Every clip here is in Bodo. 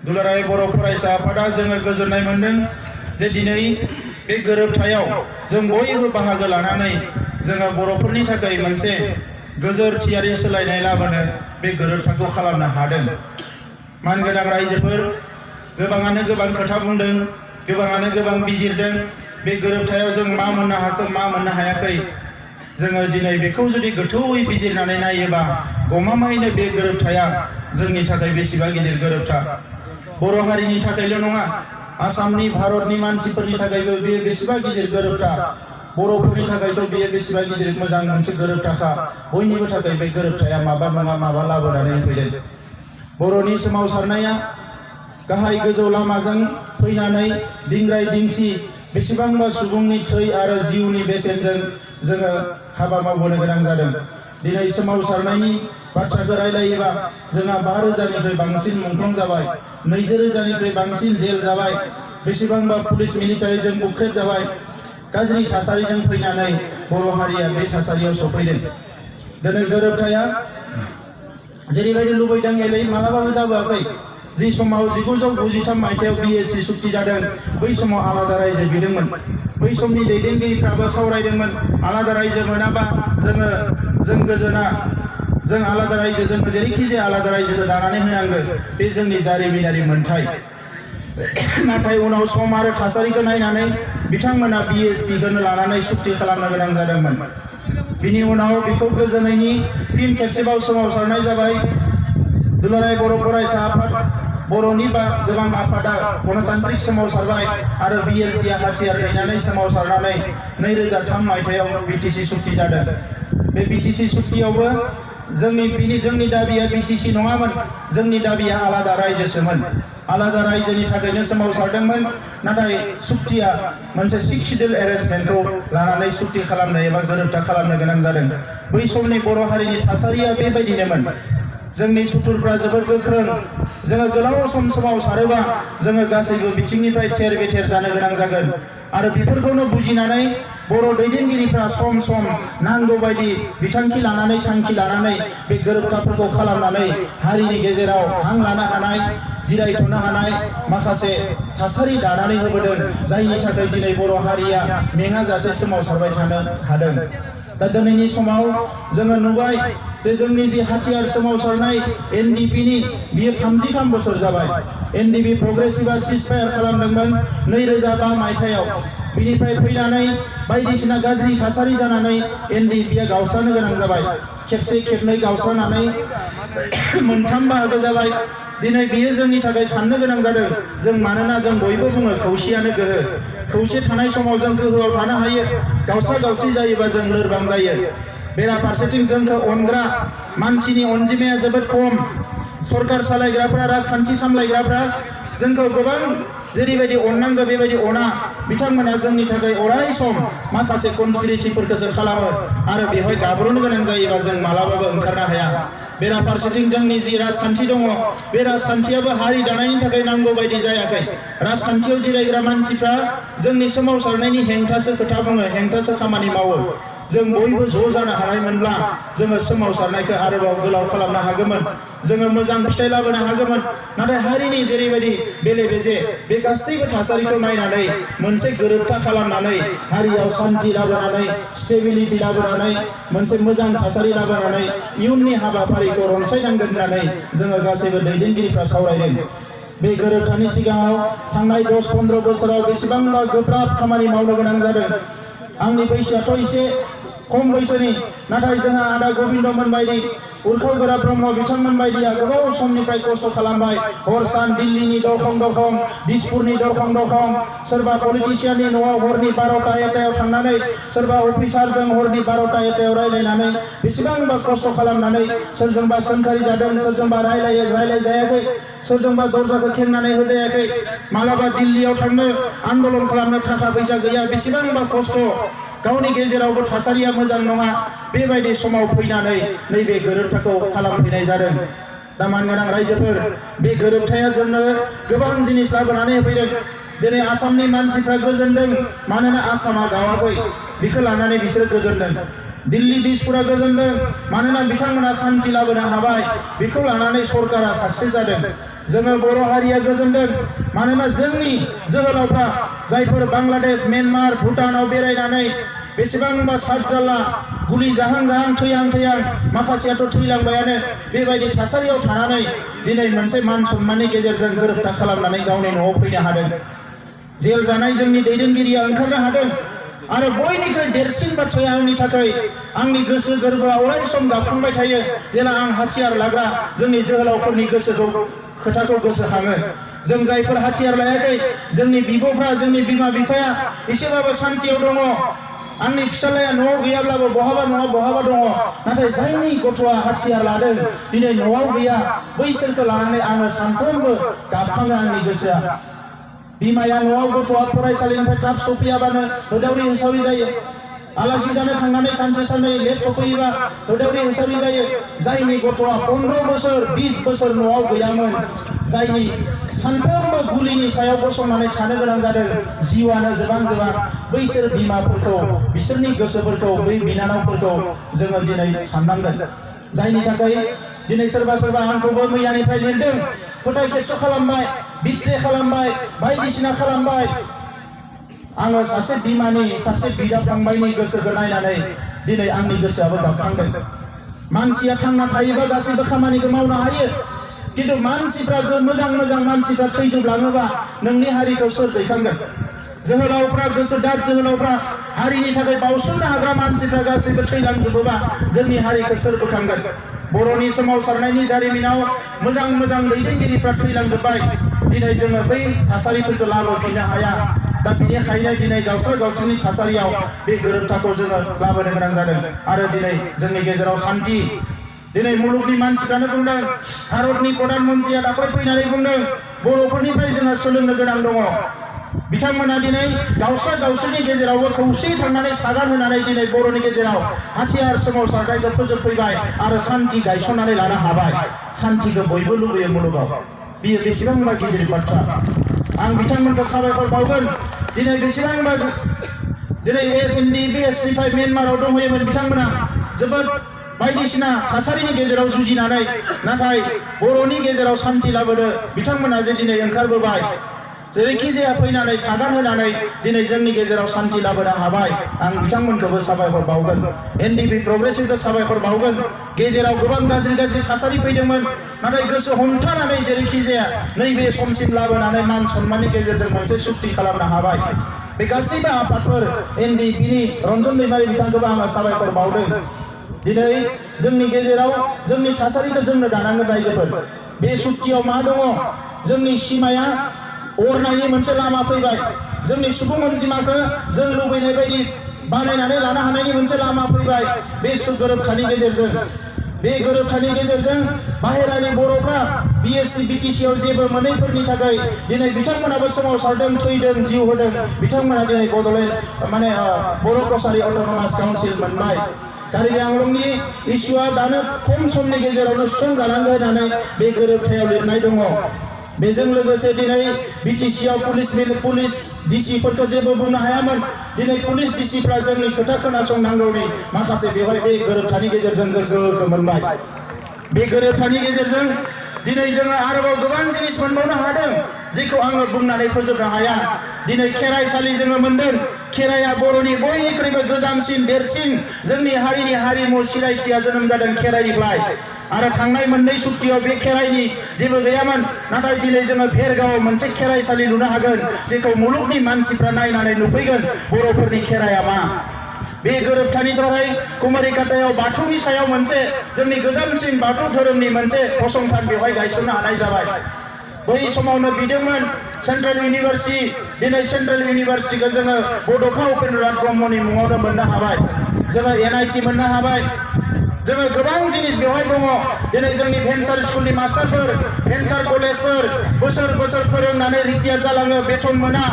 दुलाराय बर' फरायसा आफादा जोङो गोजोननाय मोनदों जे दिनै बे गोरोबथायाव जों बयबो बाहागो लानानै जोङो बर'फोरनि थाखाय मोनसे गोजोरथियारि सोलायनाय लाबोनो बे गोरोबथाखौ खालामनो हादों। मानगोनां रायजोफोर गोबाङानो गोबां खोथा बुंदों, गोबाङानो गोबां बिजिरदों। बे गोरोबथायाव जों मा मोननो हाखो मा मोननो हायाखै जोङो दिनै बेखौ जुदि गोथौयै बिजिरनानै नायोबा गमामायैनो बे गोरोबथाया जोंनि थाखाय बेसेबा गिदिर गोरोबथा। बर' हारिनि थाखायल' नङा, आसामनि भारतनि मानसिफोरनि थाखायबो बे बेसेबा गिदिर गोरोबथा। बर'फोरनि थाखायथ' बेयो बेसेबा गिदिर मोजां मोनसे गोरोबथाखा। बयनिबो थाखाय बे गोरोबथाया माबा नङा माबा लाबोनानै फैदों। बर'नि सोमावसारनाया गाहाय गोजौ लामाजों फैनानै दिंग्राय दिंसि बेसेबांबा सुबुंनि थै आरो जिउनि बेसेनजों जोङो हाबा मावबोनो गोनां जादों। दिनै सोमावसारनायनि बाथ्राखौ रायलायोबा जोंहा 5,000निख्रुइ बांसिन मुंख्लं जाबाय, 20,000निख्रुइ बांसिन जेल जाबाय, बेसेबांबा पुलिस मिलिटारिजों बुख्रेब जाबाय। गाज्रि थासारिजों फैनानै बर' हारिया बे थासारियाव सफैदों। दिनै गोरोबथाया जेरैबायदि लुबैदों एरै मालाबाबो जाबोआखै। जि समाव 1993 मायथाइयाव BSC सुक्ति जादों, बै समाव आलादा रायजो बिदोंमोन। बै समनि दैदेनगिरिफ्राबो सावरायदोंमोन, आलादा रायजो मोनाबा जों गोजोना, जों आलादा रायजो जों जेरैखि जाया आलादा रायजोखौ दानानै होनांगोन, बे जोंनि जारिमिनारि मोन्थाय। नाथाय उनाव सम आरो थासारिखौ नायनानै बिथांमोना BSCखौनो लानानै सुक्ति खालामनो गोनां जादोंमोन। बिनि उनाव बेखौ गोजोनैनि फिन खेबसेबाव सोमावसारनाय जाबाय। दुलाराय बर' फरायसा आफाद, बर'नि गोबां आफादा गणतान्त्रिक सोमावसारबाय आरो BLTआ हाथियार दैनानै सोमावसारनानै 2003 मायथाइयाव BTC सुक्ति जादों। बे BTC सुक्तियावबो जोंनि दाबिया BTC नङामोन, जोंनि दाबिया आलादा रायजोसोमोन। आलादा रायजोनि थाखायनो सोमावसारदोंमोन। नाथाय सुक्तिया मोनसे 6 शिड्यूल एरेन्जमेन्टखौ लानानै सुक्ति खालामनो एबा गोरोबथा खालामनो गोनां जादों। बै समनि बर' हारिनि थासारिया बेबायदिनोमोन। जोंनि सुथुरफ्रा जोबोद गोख्रों। जोङो गोलाव सम सोमावसारोबा जोङो गासैबो बिथिंनिफ्राय थेर बेथेर जानो गोनां जागोन। आरो बेफोरखौनो बुजिनानै बर' दैदेनगिरिफ्रा सम सम नांगौ बायदि बिथांखि लानानै थांखि लानानै बे गोरोबथाफोरखौ खालामनानै हारिनि गेजेराव हां लानो हानाय, जिरायथ'नो हानाय माखासे थासारि दानानै होबोदों, जायनि थाखाय दिनै बर' हारिया मेङाजासे सोमावसारबाय थानो हादों। दा दिनैनि समाव जोङो नुबाय जे जोंनि जि हाथियार सोमावसारनाय NDPनि बियो 33 बोसोर जाबाय। NDP प्रग्रेसिभआ सिजफायार खालामदोंमोन 2005 मायथाइयाव। बिनिफ्राय फैनानै बायदिसिना गाज्रि थासारि जानानै NDPआ गावस्रानो गोनां जाबाय। खेबसे खेबनै गावस्रानानै मोनथाम बाहागो जाबाय। दिनै बियो जोंनि थाखाय साननो गोनां जादों। जों मानोना जों बयबो बुङो खौसेयानो गोहो। खौसे थानाय समाव जों गोहोआव थानो हायो, गावस्रा गावस्रि जायोबा जों लोरबां जायो। बेराफारसेथिं जोंखौ अनग्रा मानसिनि अनजिमाया जोबोद खम। सरकार सालायग्राफ्रा, राजखान्थि सामलायग्राफ्रा जोंखौ गोबां जेरैबायदि अननांगौ बेबायदि अना। बिथांमोना जोंनि थाखाय अराय सम माखासे कनस्पिरेसिफोरखौसो खालामो आरो बेवहाय गाब्र'नो गोनां जायोबा जों मालाबाबो ओंखारनो हाया। बेराफारसेथिं जोंनि जि राजखान्थि दङ, बे राजखान्थियाबो हारि दानायनि थाखाय नांगौ बायदि जायाखै। राजखान्थियाव जिरायग्रा मानसिफ्रा जोंनि सोमावसारनायनि हेंथासो खोथा बुङो, हेंथासो खामानि मावो। जों बयबो ज' जानो हानायमोनब्ला जोङो सोमावसारनायखौ आरोबाव गोलाव खालामनो हागौमोन, जोङो मोजां फिथाइ लाबोनो हागौमोन। नाथाय हारिनि जेरैबायदि बेले बेजे बे गासैबो थासारिखौ नायनानै मोनसे गोरोबथा खालामनानै हारियाव सान्थि लाबोनानै, स्टेबिलिटि लाबोनानै, मोनसे मोजां थासारि लाबोनानै इयुननि हाबाफारिखौ रनसायनांगोन होननानै जोङो गासैबो दैदेनगिरिफ्रा सावरायदों। बे गोरोबथानि सिगाङाव थांनाय 10-15 बोसोराव बेसेबांबा गोब्राब खामानि मावनो गोनां जादों। आंनि बैसोआथ' एसे खम बैसोनि, नाथाय जोंहा आदा गबिन्दमोन बायदि, उरखाव गोरा ब्रह्म बिथांमोन बायदिया गोबाव समनिफ्राय खस्थ' खालामबाय। हर सान दिल्लीनि दरखं दरखं, दिसपुरनि दरखं दरखं, सोरबा पलिटिसियाननि न'आव हरनि 12टा-1टायाव थांनानै, सोरबा अफिसारजों हरनि 12टा-1टायाव रायलायनानै बेसेबांबा खस्थ' खालामनानै सोरजोंबा सोंखारि जादों, सोरजोंबा रायलायजायाखै, सोरजोंबा दरजाखौ खेंनानै होजायाखै। मालाबा दिल्लीयाव थांनो आन्दलन खालामनो थाखा फैसा गैया, बेसेबांबा खस्थ', गावनि गेजेरावबो थासारिया मोजां नङा। बेबायदि समाव फैनानै नैबे गोरोबथाखौ खालामफैनाय जादों। दा मानगोनां रायजोफोर, बे गोरोबथाया जोंनो गोबां जिनिस लाबोनानै होफैदों। दिनै आसामनि मानसिफ्रा गोजोनदों, मानोना आसामा गावाखै, बेखौ लानानै बिसोरो गोजोनदों। दिल्ली दिसपुरा गोजोनदों, मानोना बिथांमोना सान्थि लाबोनो हाबाय, बेखौ लानानै सरकारा साक्सेस जादों। जोङो बर' हारिया गोजोनदों मानोना जोंनि जोहोलावफ्रा जायफोर बांलादेश म्यानमार भुटानाव बेरायनानै बेसेबांबा सातजाला गुलि जाहां जाहां थैहां माखासेयाथ' थैलांबायानो बेबायदि थासारियाव थानानै दिनै मोनसे मान सन्माननि गेजेरजों गोरोबथा खालामनानै गावनि न'आव फैनो हादों। जेल जानाय जोंनि दैदेनगिरिया ओंखारनो हादों आरो बयनिख्रुइ देरसिन बाथ्राया आंनि थाखाय आंनि गोसो गोरबोआ अराय सम गाबखांबाय थायो जेला आं हाथियार लाग्रा जोंनि जोहोलावफोरनि खोथाखौ गोसोखाङो। जों जायफोर हाथियार लायाखै जोंनि बिब'फ्रा जोंनि बिमा बिफाया एसेबाबो सान्थियाव दङ। आंनि फिसालाया न'आव गैयाब्लाबो बहाबा नङा बहाबा दङ, नाथाय जायनि गथ'आ हाथियार लादों दिनै न'आव गैया बैसोरखौ लानानै आङो सानफ्रोमबो गाबखाङो आंनि गोसोआ। बिमाया न'आव गथ'आ फरायसालिनिफ्राय थाब सफैयाबानो होदावरि होसावरि जायो। आलासि जानो थांनानै सानसे साननै लेट सफैयोबा होदावरि होसावरि जायो। जायनि गथ'आ 15 बोसोर 20 बोसोर न'आव गैयामोन, जायनि सानफ्रोमबो गुलिनि सायाव गसंनानै थानो गोनां जादों, जिउआनो जोबां बैसोर बिमाफोरखौ बिसोरनि गोसोफोरखौ बै बिनानावफोरखौ जोङो दिनै साननांगोन। जायनि थाखाय दिनै सोरबा आंखौबो मैयानिफ्राय लिरदों, फोथाय खेबस' खालामबाय, बिट्रे खालामबाय, बायदिसिना खालामबाय। आङो सासे बिमानि सासे बिदा फंबायनि गोसोखौ नायनानै दिनै आंनि गोसोआबो गाबखांदों। मानसिया थांना थायोबा गासैबो खामानिखौ मावनो हायो, किन्तु मानसिफ्रा मोजां मानसिफ्रा थैजोबलाङोबा नोंनि हारिखौ सोर दैखांगोन? जोहोलावफ्रा गोसोदार जोहोलावफ्रा हारिनि थाखाय बावसोमनो हाग्रा मानसिफ्रा गासैबो थैलांजोबोबा जोंनि हारिखौ सोर बोखांगोन? बर'नि सोमावसारनायनि जारिमिनाव मोजां दैदेनगिरिफ्रा थैलांजोब्बाय। दिनै जोङो बै थासारिफोरखौ लाबोफिननो हाया। दा बेनिखायनो दिनै गावसोरनि थासारियाव बे गोरोबथाखौ जोङो लाबोनो गोनां जादों आरो दिनै जोंनि गेजेराव शान्ति। दिनै मुलुगनि मानसिफ्रानो बुंदों, भारतनि प्रधान मन्त्रिया दाख्लै फैनानै बुंदों बर'फोरनिफ्राय जोंहा सोलोंनो गोनां दङ। बिथांमोना दिनै गावसोरनि गेजेरावबो खौसेयै थांनानै सागान होनानै दिनै बर'नि गेजेराव हाथियार सोमावसारनायखौ फोजोबफैबाय आरो शान्ति गायसननानै लानो हाबाय। शान्तिखौ बयबो लुबैयो मुलुगाव, बियो बेसेबांबा गिदिर बाथ्रा। आं बिथांमोनखौ साबायखर बावगोन। दिनै बेसेबांबा दिनै NDBSनिफ्राय म्यानमाराव दंहैयोमोन बिथांमोना जोबोद बायदिसिना थासारिनि गेजेराव जुजिनानै, नाथाय बर'नि गेजेराव शान्ति लाबोनो बिथांमोना जे दिनै ओंखारबोबाय, जेरैखि जाया फैनानै सागान होनानै दिनै जोंनि गेजेराव शान्ति लाबोनो हाबाय। आं बिथांमोनखौबो साबायखर बावगोन। NDB प्रग्रेसिभखौ साबायखर बावगोन। गेजेराव गोबां गाज्रि थासारि फैदोंमोन, नाथाय गोसो हमथानानै जेरैखि जाया नैबे समसिम लाबोनानै मान सन्माननि गेजेरजों मोनसे सुक्ति खालामनो हाबाय। बे गासैबो आफादफोर NDBनि रन्जन दैमारि बिथांखौबो आङो साबायखर बावदों। दिनै जोंनि गेजेराव जोंनि थासारिखौ जोंनो दानांगोन रायजोफोर। बे सुक्तियाव मा दङ? जोंनि सिमाया अरनायनि मोनसे लामा फैबाय। जोंनि सुबुं अनजिमाखौ जों लुबैनाय बायदि बानायनानै लानो हानायनि मोनसे लामा फैबाय बे गोरोबथानि गेजेरजों। बे गोरोबथानि गेजेरजों बाहेरानि बर'फ्रा BSc BTC आव जेबो मोनैफोरनि थाखाय दिनै बिथांमोनाबो सोमावसारदों, थैदों, जिउ होदों। बिथांमोना दिनै बड'लेण्ड बर' कसारि अट'नमास काउन्सिल मोनबाय। कार्बि आंलंनि इस्युआ दानो खम समनि गेजेरावनो सुस्रांजालांगोन होननानै बे गोरोबथायाव लिरनाय दङ। बेजों लोगोसे दिनै BTC आव पुलिस डिसिफोरखौ जेबो बुंनो हायामोन। दिनै पुलिस डिसिफ्रा जोंनि खोथा खोनासंनांगौनि माखासे बेवहाय बे गोरोबथानि गेजेरजों जों गोहोखौ मोनबाय। बे गोरोबथानि गेजेरजों दिनै जोङो आरोबाव गोबां जिनिस मोनबावनो हादों जेखौ आङो बुंनानै फोजोबनो हाया। दिनै खेराइसालि जोङो मोनदों। खेराइया बर'नि बयनिख्रुइबो गोजामसिन देरसिन जोंनि हारिनि हारिमु सिनायथिया जोनोम जादों खेराइनिफ्राय। आरो थांनाय मोननै सुक्तियाव बे खेराइनि जेबो गैयामोन, नाथाय दिनै जोङो भेरगावआव मोनसे खेराइसालि लुनो हागोन जेखौ मुलुगनि मानसिफ्रा नायनानै नुफैगोन बर'फोरनि खेराइया मा। बे गोरोबथानि थाखाय कुमारिकाटायाव बाथौनि सायाव मोनसे जोंनि गोजामसिन बाथौ धोरोमनि मोनसे फसंथान बेवहाय गायसननो हानाय जाबाय। बै समावनो बिदोंमोन सेन्ट्रेल इउनिभार्सिटि। दिनै सेन्ट्रेल इउनिभार्सिटिखौ जोङो बड'फा उपेन्द्रनाथ ब्रह्मनि मुङावनो मोननो हाबाय। जोङो NIT मोननो हाबाय। जोङो गोबां जिनिस बेवहाय दङ। दिनै जोंनि भेन्सार स्कुलनि मास्टारफोर, भेन्सार कलेजफोर बोसोर फोरोंनानै रिटायार जालाङो, बेथन मोना।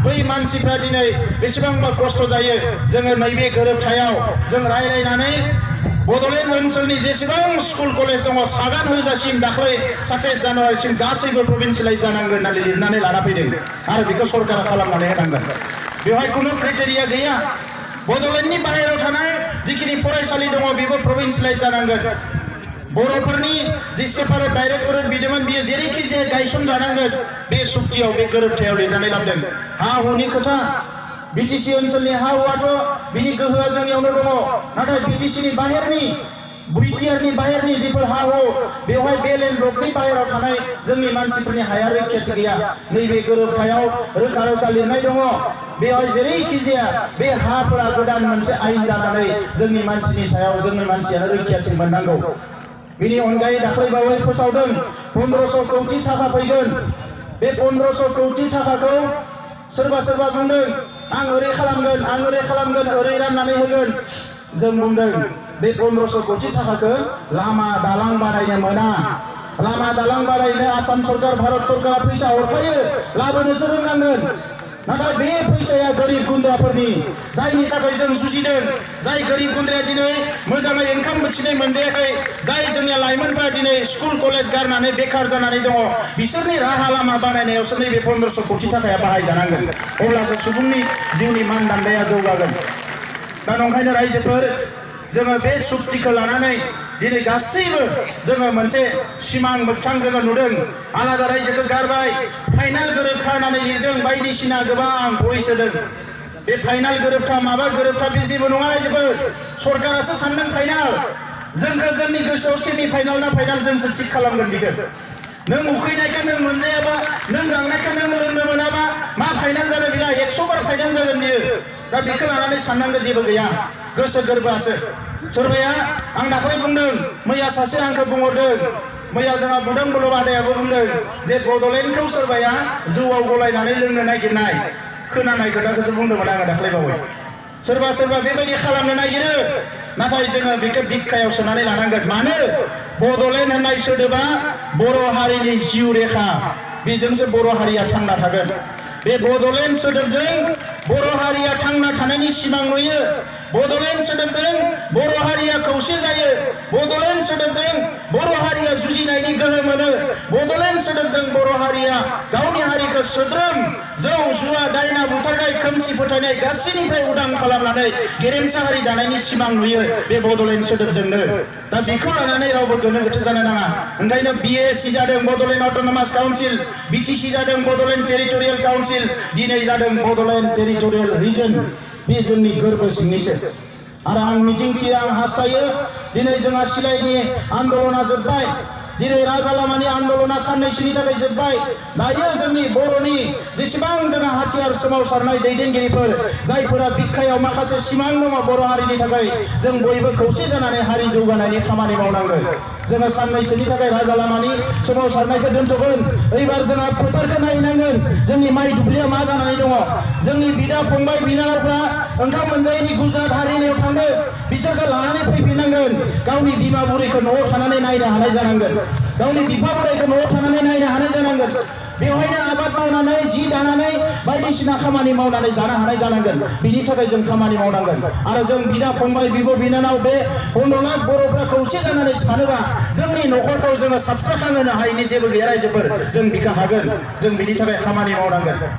बै मानसिफ्रा दिनै बेसेबांबा खस्थ' जायो। जोङो नैबे गोरोबथायाव जों रायलायनानै बड'लेण्ड ओनसोलनि जेसेबां स्कुल कलेज दङ सागान होजासिम दाख्लै 27 जानुवारिसिम गासैबो प्रभिन्सियेलाइज जानांगोन होननानै लिरनानै लाना फैदों आरो बेखौ सरकारा खालामनानै होनांगोन। बेवहाय खुनु क्राइटेरिया गैया। बड'लेण्डनि बाहेरायाव थानाय जिखिनि फरायसालि दङ बेबो प्रभिन्सियेलाइज जानांगोन। बर'फोरनि जे सेपारेट डाइरेक्टरेट बिदोंमोन बियो जेरैखि जाया गायसनजानांगोन बे सुक्तियाव बे गोरोबथायाव लिरनानै लाबोदों हा हुनि खोथा बिटिसि ओनसोलनि हा हुआथ' बिनि गोहोआ जोंनियावनो दङ नाथाय बिटिसिनि बाहेरनि बिटिआरनि बाहेरनि जिफोर हा हु बेवहाय बे लेन्ड ब्लकनि बाहेराव थानाय जोंनि मानसिफोरनि हाया रैखाथि गैया नैबे गोरोबथायाव रोखा रोखा लिरनाय दङ बेवहाय जेरैखि जाया बे हाफोरा गोदान मोनसे आयेन जानानै जोंनि मानसिनि सायाव जोंनि मानसियानो रैखाथि मोननांगौ बिनि अनगायै दाख्लैबावै फोसावदों 1500 कौटि थाखा फैगोन बे 1500 कौटि थाखाखौ सोरबा बुंदों आं ओरै खालामगोन ओरै राननानै होगोन जों बुंदों बे 1500 कौटि थाखाखौ लामा दालां बानायनो मोना लामा दालां बानायनो आसाम सरकार भारत सरकारा फैसा हरखायो लाबोनोसो रोंनांगोन नाथाय बे फैसाया गोरिब गुन्द्राफोरनि जायनि थाखाय जों जुजिदों जाय गोरिब गुन्द्राया दिनै मोजाङै ओंखाम बोथिनै मोनजायाखै जाय जोंनि लाइमोनफोरा दिनै स्कुल कलेज गारनानै बेकार जानानै दङ बिसोरनि राहा लामा बानायनायावसो नैबे 1500 कौटि थाखाया बाहायजानांगोन अब्लासो सुबुंनि जिउनि मानदान्दाया जौगागोन दा नंखायनो रायजोफोर जोङो बे सुक्तिखौ लानानै दिनै गासैबो जोङो मोनसे सिमां मोगथां जोङो नुदों आलादा रायजोखौ गारबाय फाइनाल गोरोबथा होननानै लिरदों बायदिसिना गोबां भइस होदों बे फाइनाल गोरोबथा माबा गोरोबथा बे जेबो नङा रायजोफोर सरकारासो सानदों फाइनाल जोंखौ जोंनि गोसोआव सेमि फाइनाल ना फाइनाल जोंसो थिग खालामगोन बेखौ नों उखैनायखौ नों मोनजायाबा नों गांनायखौ नों लोंनो मोनाबा मा फाइनाल जागोन बेला 100 बार फाइनाल जागोन बियो दा बेखौ लानानै साननांगौ जेबो गैया गोसो गोरबोआसो सोरबाया आं दाखालि बुंदों मैया सासे आंखौ बुंहरदों मैया जोंहा बुदों बल'ब आदायाबो बुंदों जे बड'लेण्डखौ सोरबाया जौआव गलायनानै लोंनो नागिरनाय खोनानाय खोथाखौसो बुंदोंमोन आङो दाखालिबावै सोरबा बेबायदि खालामनो नागिरो नाथाय जोङो बेखौ बिखायाव सोनानै लानांगोन मानो बड'लेण्ड होननाय सोदोबा बर' हारिनि जिउ रेखा बेजोंसो बर' हारिया थांना थागोन बे बड'लेण्ड सोदोबजों बर' हारिया थांना थानायनि सिमां नुयो बड'लेण्ड सोदोबजों बर' हारिया खौसे जायो बड'लेण्ड सोदोबजों बर' हारिया जुजिनायनि गोहो मोनो बड'लेण्ड सोदोबजों बर' हारिया गावनि हारिखौ सोद्रोम जौ जुवा दायना बुथारनाय खोमसि फोथायनाय गासैनिफ्राय उदां खालामनानै गेरेमसा हारि दानायनि सिमां नुयो बे बड'लेण्ड सोदोबजोंनो दा बेखौ लानानै रावबो गोनो गोथो जानो नाङा ओंखायनो बिएसि जादों बड'लेण्ड अट'नमास काउन्सिल बिटिसि जादों बड'लेण्ड टेरिटरियेल काउन्सिल दिनै जादों बड'लेण्ड टेरिटरियेल रिजन बे जोंनि गोरबो सिंनिसो आरो आं मिजिंथियो आं हास्थायो दिनै जोंहा सिलाइनि आन्दलना जोब्बाय दिनै राजा लामानि आन्दलना साननैसोनि थाखाय जोब्बाय दायो जोंनि बर'नि जेसेबां जोंहा हाथियार सोमावसारनाय दैदेनगिरिफोर जायफोरा बिखायाव माखासे सिमां दङ बर' हारिनि थाखाय जों बयबो खौसे जानानै हारि जौगानायनि खामानि मावनांगोन जोङो साननैसोनि थाखाय राजा लामानि सोमावसारनायखौ दोनथ'गोन एबार जोंहा फोथारखौ नायनांगोन जोंनि माइ दुब्लिया मा जानानै दङ जोंनि बिदा फंबाय बिनानावफ्रा ओंखाम मोनजायैनि गुजरात हारिनियाव थांदों बिसोरखौ लानानै फैफिननांगोन गावनि बिमा बुरैखौ न'आव थानानै नायनो हानाय जानांगोन गावनि बिफा बोराइखौ न'आव थानानै नायनो हानाय जानांगोन बेवहायनो आबाद मावनानै जि दानानै बायदिसिना खामानि मावनानै जानो हानाय जानांगोन बिनि थाखाय जों खामानि मावनांगोन आरो जों बिदा फंबाय बिब' बिनानाव बे 15 लाख बर'फ्रा खौसे जानानै सानोबा जोंनि न'खरखौ जोङो साबस्राखांहोनो हायैनि जेबो गैया रायजोफोर जों बेखौ हागोन जों बिनि थाखाय खामानि मावनांगोन।